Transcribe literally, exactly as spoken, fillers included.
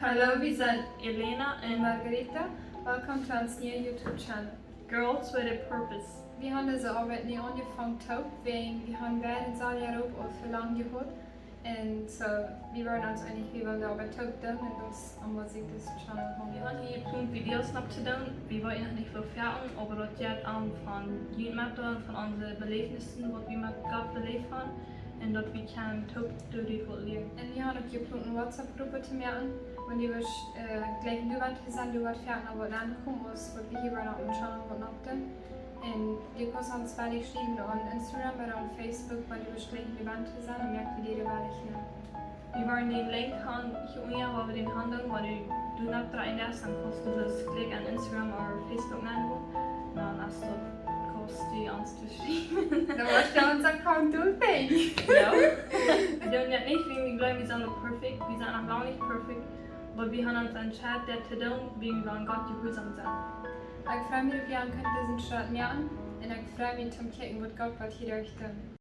Hallo, wie sent Elena un Margarita. Welcome to ons nieen YouTube Channel, Girls with a Purpose. Wie haben dise Oabeit nu aunjefongen toop, wäajen wie haben beid soo sea doaropp aul Velangen jehaut. Un soo, wie wieren ons eenich, wie wellen de Oabeit toop doonen un daut es wuarom wie disen Channel haben. Wie haben hia jeplont Videos opptodoonen. Wie weeten noch nich woo foaken, oba daut jeit om von Jugendmotto un von onse Beläfnisse, waut wie met Gott beläft haben. Un daut wie kjennen toop doaderch waut lieren. Un wie haben uk jeplont eene WhatsApp-Grupp to moaken, wan du west, äh, jlikj doa waut to sennen, doa waut foaken aun waut aunkomen, aus waut wie hia bie ons Channel waut oppdoonen. Un du kaust ons jeweenlich schriewen aun Instagram ooda aun Facebook, wan du west jlikj doa waut to sennen, dan moak wie die jeweenlich, jo. Wie woaren dän Link han, hia unja, wua wie dän han doonen, wan du doa opp dreien deist, dan kaust du bloos jlikj aun Instagram ooda Facebook nengonen. Dan es daut, kaust du ons schriewen. Dan woascht du ons Account doa finjen. Jo. Wie doonen daut nich, wäajen wie jleewen, wie sent noch perfekt. Wie sent noch lang nich perfekt. Oba wie haben ons entscheiden, daut to doonen, wäajen wie wellen Gott jehuarsom sennen. Ekj frei mie, daut wie aun kunnen disen Schrett moaken. Un ekj frei mie, om to kjikjen, waut Gott woat hia derch doonen.